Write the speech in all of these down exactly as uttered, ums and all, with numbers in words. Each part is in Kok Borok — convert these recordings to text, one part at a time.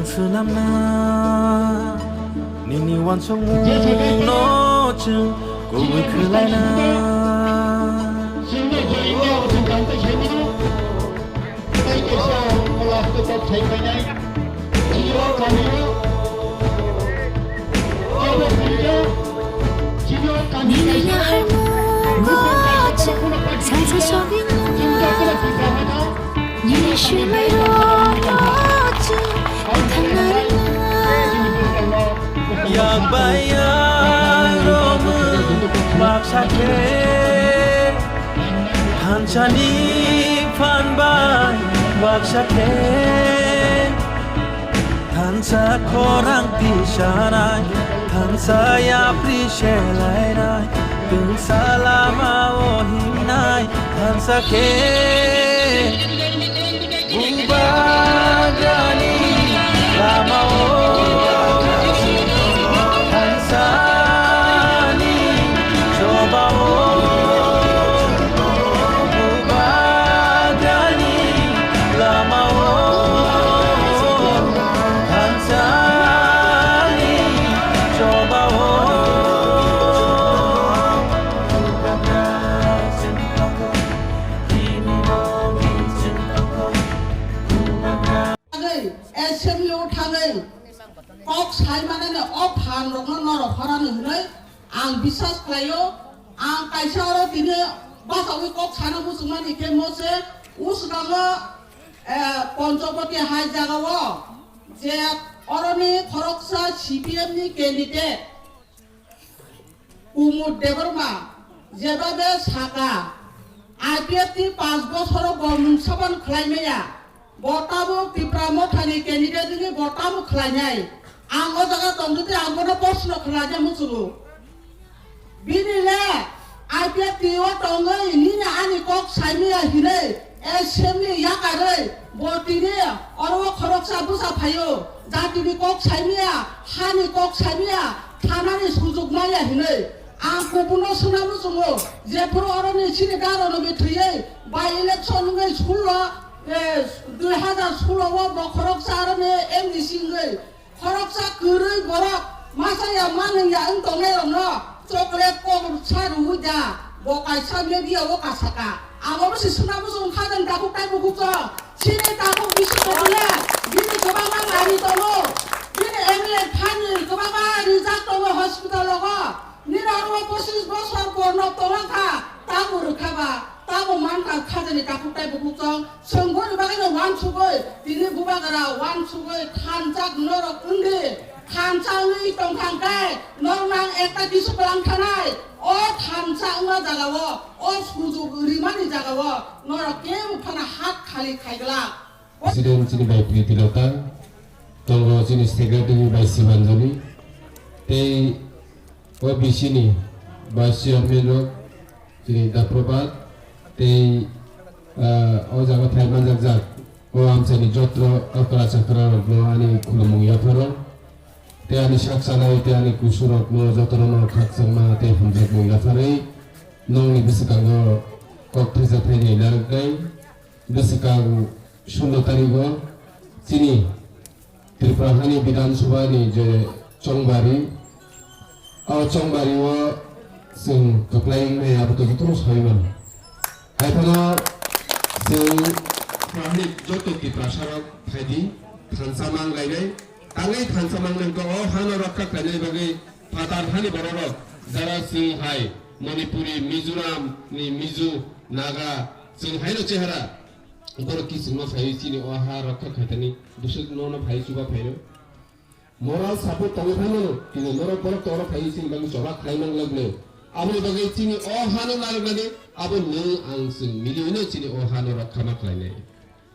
Swnamna nini uansukmungno chwng kubui khlaina. Nini yaharmungo chwng salsa sogwino. Nini swimai rokno chwng wngthang narwkna. Yak bai yak romwi baksa khe, thansani phan bai baksa khe. Thansa khorang tisanai, thansa yapri selainai, tungsa lama o himnai, thansa khe bubagrani lama o, thansani choba o. Bubagrani lama o, thansani choba o. Thangwi, assembly o thangwi, kok sai manani o phan rokno norok horani hwnwi ang biswas khlaio. Ang kaisa oro tini bachaui kok sana muchungmani khe mo se usgango, eh, Panchapati hai jagao je oroni khoroksa C P M ni candidate Kumud Debbarma jebabe saka, I P F T ni panch bosoro bo mungsa ban khlai maya, bo tabuk Tipra Mothani candidate wngwi bo tabuk khlainai. Ang o jaga tongdwtwi ang bono proshno khlaina muchungo. Bini le I P F T o tongwi nini ani kok saimaya hinwi assembly yakarwi bo tini oro o khoroksa bwsa phaio, jatini kok saimaya, hani kok saimaya, thanani sujuk maya hinwi. Ang kubuno swna muchungo, jephuru oroni chini darano bi thwiwi by election wngwi sullo, eh, dui hazar sullo o bo khoroksa aroni M D C wngwi. Khoroksa kwrwi borok masa ya manung ya wng tongnai rokno chocolate kok sa rwui da, bo kaisa media o kasaka. Abo bwsi swna muchung kha jang takhuk tai bukhuk chwng. Chini takhuk bisi kokule bini kwbangma gari tongo. Bini M L A thani kwbangma rijak tongo hospital rogo. Nini oro pochis bosor borno tonglang kha, tamo rwkha ba, tamo man kha khajani takhuk tai bukhuk chwng. Chwng boni bagwi no uansugwi, tini bubagra uansugwi thansa norok wngdi, thansa wngwi tongthang khe norok nang ekta kisu kwlang thanai. O thansa wngma jagao, o sujuk rimani jagao norok kebo phano hat khali khai glak. President chini bai Priti Lota, tongo chini secretary bai Sibanjali, tei O B C ni vice chairman rok, chini Daprobhat, tei, ah, o jaga phai manjakjak o amchaini jotro okra chakra rokno ani khulumung yapharo, tei ani sak chanai tei ani kusurokno jotono khakchangma tei hamjakmung yapharwi nongni bwskango kok thaijakthai ni narwknai. Bwswkang sulo tarigo chini Tripura hani Bidhan Sabha ni je chongbari, o chongbari o chwng kwplai wngnai abo to jotono saui mano. Hai phano chwng Tripura hani joto Tiprasa rok phaidi thansa mang lainai, tangwi thansa mang nang o hano rokha khlainai bagwi phatar hani borok rok jara chwng hai Manipuri, Mizoram ni Mizo, Naga chwng haino chehara. Borok kichingma phaiwi chini o ha rokha khaitani bwswk nono phaiwi chuba phaino. Moral support tongwi phaimano, tini norok borok tongro phaiwi chini bagwi choba khlaimang laglaio. Aboni bagwi chini o hano narwknani abo nwng ang chwng miliwino chini o hano rokha ma khlainai.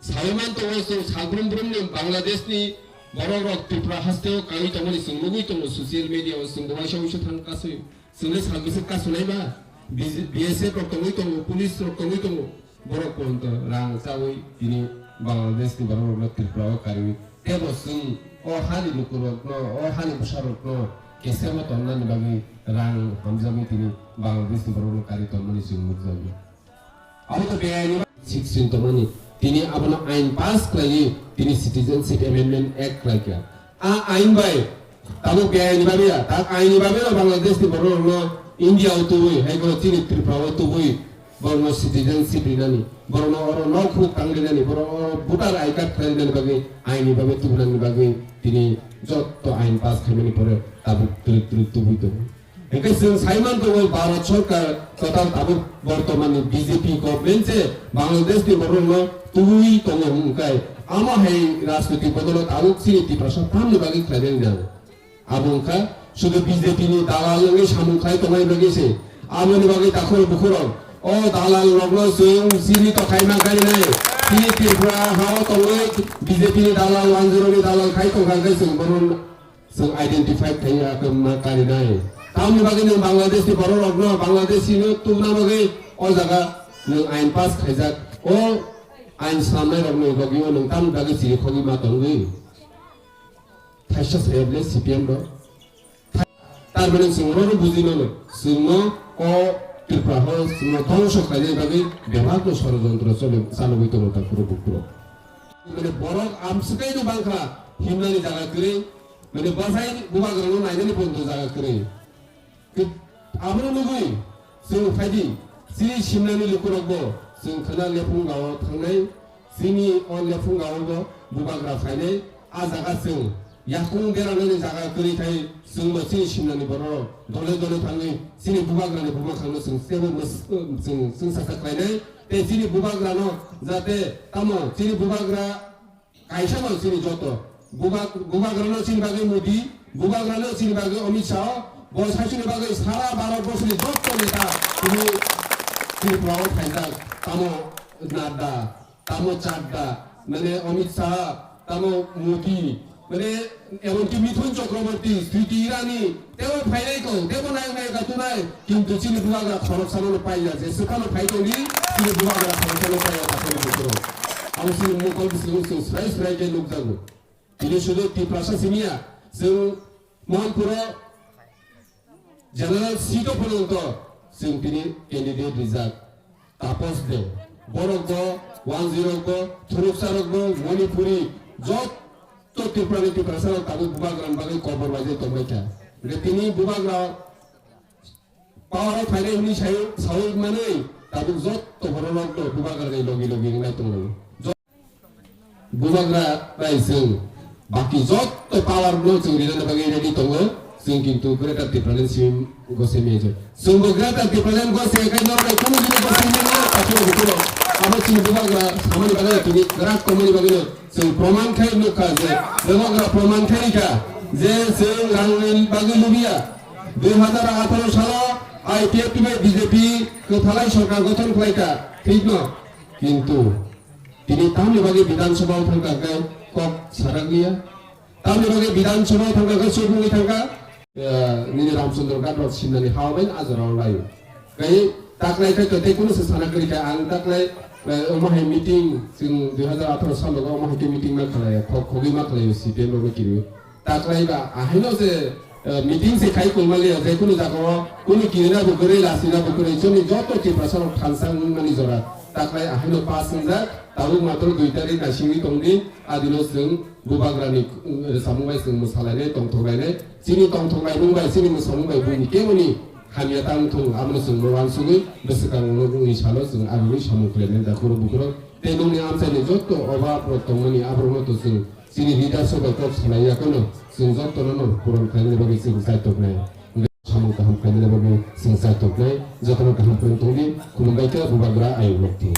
Sawi man tongo chwng salbrum brumni Bangladeshni borok rok Tripura hasteo kaiwi tongmani chwng nugwi tongo social media o chwng bo waisa waisa thang kasui. Chwngno salbwswk kasunai ba, B S F rok tongwi tongo, police rok tongwi tongo, borok ponto rang chawi tini Bangladesh ni borok rokno Tripura o kariwi. Tebo chwng o hani lukurokno, o hani bwsarokno kesemo tonnani bagwi rang hamjagwi tini Bangladesh ni borokno kari tongmani chwng nukjago. Abo to beyai ni sixteen tongmani Tini abono ain pass khlaiwi tini Citizenship Amendment Act khlaikha. A ain bai tabuk biyai ni babe ya, tak ain ni babe no Bangladesh ni borok rokno India o tubui, hai kheno chini Tripura o tubui, borokno citizenship rinani, borokno oro nok huk tang rinani, borok oro voter I card khlai rinani bagwi ain ni babe tubunani bagwi tini jotto ain pass khaimani pore tabuk twrwk twrwk tubui tongo. Hingke chwng saiman tongo, Bharat Sarkar total tabuk bortomani B J P government se Bangladesh ni borokno tubui tongo hwnkhe, amo hai rajniti bodolo tabuk chini Tiprasa tamni bagwi khlainani nango. Abo wngkha sudu B J P ni dalal wngwi samung khlai tongnai bagwi se. Aboni bagwi takhuk bukhurok o dalal rokno chwng chini tokhai ma karinai. Chini Tripura hao tongwi B J P ni dalal, one zero ni dalal khai tongkha hwnkhe chwng bono Chwng identify khlaiya khe ma karinai. Tamni bagwi nwng Bangladesh ni borok rokno Bangladesh ni tubuna bagwi o jaga nwng ain pass khaijak. O ain swnamnai rokni logi o nwng tamni bagwi chiri khogwi ma tongwi. Thaisa saya bole C P M rok. Tar mane chwng roro buji mano. Chwngno o Tripura ho chwngno dhongso khlainai bagwi bebak no sorojontro chalo-, chalogwi tongo ta phuru buphuru. Mane borok amswkaino bangkha himnani jaga kwrwi. Mane bwsai bubagrano nainani pondo jaga kwrwi. Khe abono nugwi chwng phaidi, chini simnani lukurokbo chwng khwna lephunga-o thangnai, chini o lephunga-o bo bubagra phainai, a jaga chwng yakung beranani jaga kwrwi khai chwngbo chini simnani borok dole dole thangwi chini bubagrani buma khangno chwng teibo mwswk chwng chwngsacha khlainai, tei chini bubagrano jate tamo chini bubagra Kaisa no chini joto. Bubak-, bubagrano chini bagwi Modi, bubagrano chini bagwi Amit Shah, bo saichuni bagwi sara Bharat borsoni joto neta tini Tripura o phaijak. Tamo Nadda, tamo Chadda, mane Amit Shah, tamo Modi, mane emonki Mithun Chakraborty, Smriti Irani, Tebo phainai kho, tebo nai nai ka tunai, kintu chini bubagra khoroksa no paiya, je swkang no phai tongdi, chini bubagra khoroksa no paiya, ta chini bukhro. Abo chini mokol bwswk bwswk swrai swrai khe nukjago. Tini sudu Tiprasa simiya, chwng Mohanpuro general seat o phano wngkha, chwng tini candidate rijak. Tapos Deo, borok bo, Wanjwi rok bo, Thuruksa rok bo, Manipuri, jotto Tripura ni Tiprasa rok tabuk bubagra ni bagwi kobor bai tongbai kha. Hingke tini bubagra power o phainai hwnwi sawi, sawi manwi tabuk jotto borok rok bo bubagra ni logi logi wngnai tongo. Bubagra bai chwng baki jotto power no chwng rinani bagwi ready tongo. Chwng kintu Greater Tipraland sim gose mejor. Chwngbo Greater Tipraland gose kai norok bai kunu jini gose manya takhuk bukhuk. Abo chini bubagra samani bagwi tini kwrak tongmani bagwi no chwng proman khai nukha je bubagra proman khai kha je chwng rangni bagwi lubiya. Dui hazar atharo salo I P F T bai B J P kwphalai sorkar gothon khlai kha, thik no? Kintu Tini tamni bagwi Bidhan Sabha o thangkha khe kok sarakliya. Tamni bagwi Bidhan Sabha o thangkha khe subungwi thangkha. Eh, nini Ramchandra Ghat rok simnani ha bai a jora o lai. Kai taklai khai to tei kunu se sana kwrwi kha ang taklai, eh, omo hai meeting chwng dui hazar atharo salo omo hai khe meeting ma khlai khok khogwi ma khlai C P M rok no kiri. Taklai ba, ahaino se, eh, meeting se khai kulmaliya, je kunu jaga o, kunu kirina bo kwrwi, lasina bo kwrwi, chwngni joto Tiprasa rok thansa wngmani jora. Taklai ahaino pass wngjak, tabuk matro dui tarik naisingwi tongdi, adino chwng bubagrani, eh, samung bai chwng mwsalainai, tongthok lainai. Chini tongthok laimung bai, chini mwsamung bai, buini keboni hamya tang thung, abono chwng no uansugwi, bwswkang no wngwi salo chwng agwi samung khlainai, da khoro bukhoro. Tei nongni amchaini joto obab rok tongmani, aborokno to chwng Chini leaders rok bai kok salai ya kheno, chwng jotono no puron khlainani bagwi chwng chaitoknai. Samung kaham khlainani bagwi chwng chaitoknai. Jotono kaham khlai tongdi, khulumbai khe bubagra ayuk lokti.